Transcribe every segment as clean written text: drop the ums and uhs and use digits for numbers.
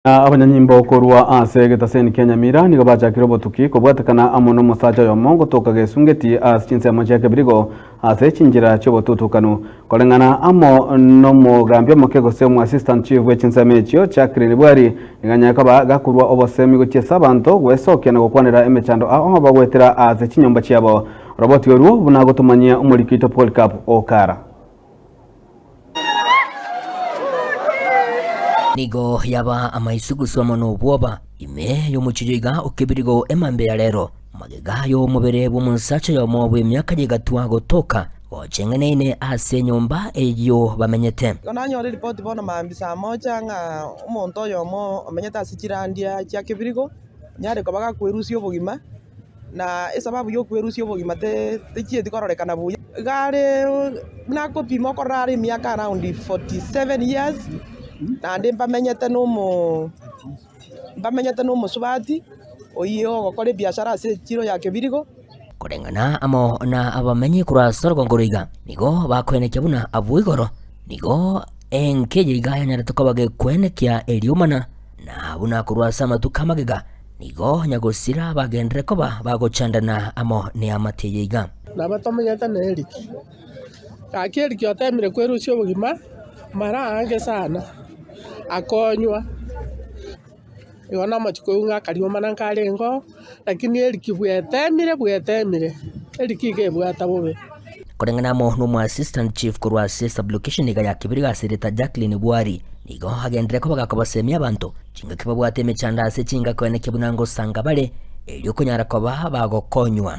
Abanyanyimbo korwa ase egetaseni kia Nyamira nigo bachakire obotuki kobwatekana amo nomosacha oyomo gotoka gesungeti ase chinsemo chia Kebirigo ase chinchera chiobotutukanu. Koreng'ana amo nomogambi omoke gose omo assistant chief bwe chinsemo echio Jacqueline Bwari nigo anyare koba gakorwa obosemi gochia ase abanto gwesokia na gokwanera emechando ao bagoetera ase chinyomba chiabo. Roboti orwo buna agotomanyia omoriki oito Polycarp Okara. Nigo yaba amaisugusu amo nobwoba ime y'omochie iga o Kebirigo emambia ya rero, magega y'omobere bw'omosacha oyomo bw'emiaka y'egatwa gotoka gocheng'eneine ase enyomba eyio bamenyete. Igo nanyora eripoti bono mambia saa moja ng'a omonto oyomo omenyete ase chirandia chia Kebirigo, onyare koba gakwerusia obogima. Na esababu y'okwerusia obogima techieti kororekana buya. Iga are buna akopima okorora are emiaka around 47 years, naende mbamenyete na omo mbamenyete na omosubati oyio ogokora ebiashara ase echiro ya Kebirigo. Koreng'ana amo na abamenyi korwa ase orogongo roiga, nigo bakoenekia buna abwo igoro nigo enka eye iga yanyarete koba gekwenekia eriomana, na buna korwa ase amatuko amagega Nigo nyagosira bagenderere koba bagochandana amo neamate eye iga. Nabo tomenyete na eriki. Gaki eriki otemire kwerusia obogima mara aange sana, akonywa. Igo namochie koigwa ng'a akariomana nkarenge oo, lakini eriki bwetemire bwetemire, eriki iga ebwata bobe. Koreng'ana amo nomo assistant chief korwa ase sublocation iga ya Kibiriga ase erieta Jacqueline Bwari, nigo agenderere koba gakobasemia abanto Chingaki babwate emechando ase chingako eneke buna ngosanga bare, erio konyara koba bagokonywa.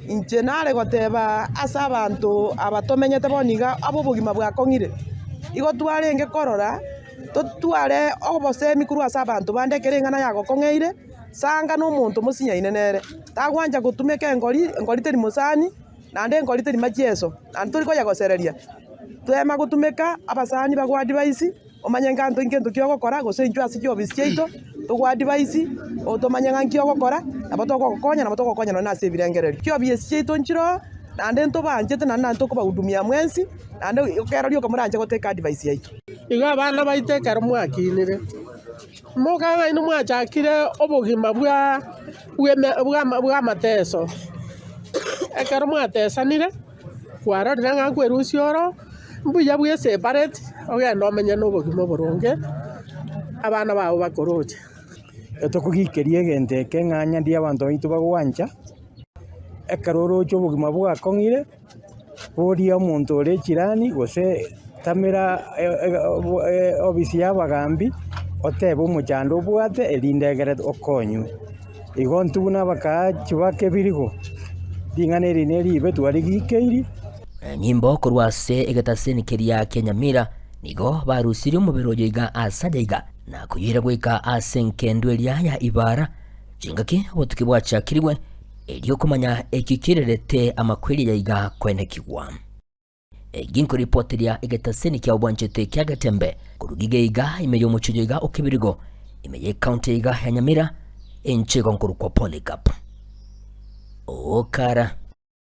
Inche nare goteba ase abanto aba tomenyete bono iga ab'obogima bwakong'ire, igo twarenge korora totware obosemi korwa ase abanto bande ekero eng'ana yagokong'eire, sanga nomonto mosinyaine nere, tagwancha gotumeka engori, engori teri mosani, naende engori teri machieso, naende tori koyagosereria. Twema gotumeka abasani bago advise. Omanye ng'a nto nkento ki ogokora, gose intwe ase chiofisi chiaito togoadvise, tomanye ng'a nki ogokora, nabo togogokonya, nabo togokonya nonye nase ebirengererio. Chiofisi chiaito nchire oo, naende ntobanchete naende naende tokobahudumia mwensi, naende ekero rioka moranche gotake advice yaito. Igo abana baito ekero mwakinire, mokang'aini mwachakire obogima bwa bw'amateso. Ekero mwatesanire, kwarorire ng'a nkwerusia oro. Mbuya bwesepareti ogende omenye nobogima oboronge, abana bao bakoroche. Etokogikeria egento eke ng'a onye ndi abanto baito bagwancha, ekero oroche obogima bwakong'ire, boria omonto ore echirani gose tamera ofisi ya abagambi, otebe omochando obwate erinde egere okonywe. Igo intwe buna abakaachi ba kebirigo, ring'ana eri neribe twarigikeiri. Nyimbo korwa ase egetaseni keria kia Nyamira nigo barusirie omobere oyo iga ase aye iga, na koyoira goika ase engendu eria ya Ibara, chingaki obotuki bwachakirigwe, erio komanya eki kererete amakweri aya iga koenekigwa. Eki nkoripoteria egetaseni kia obwanchete kia Getembe korwa giga iga ime y'omochie oyo iga o Kebirigo, ime y'ecounty iga ya Nyamira, enchego nkorokwa Polycarp. Okara.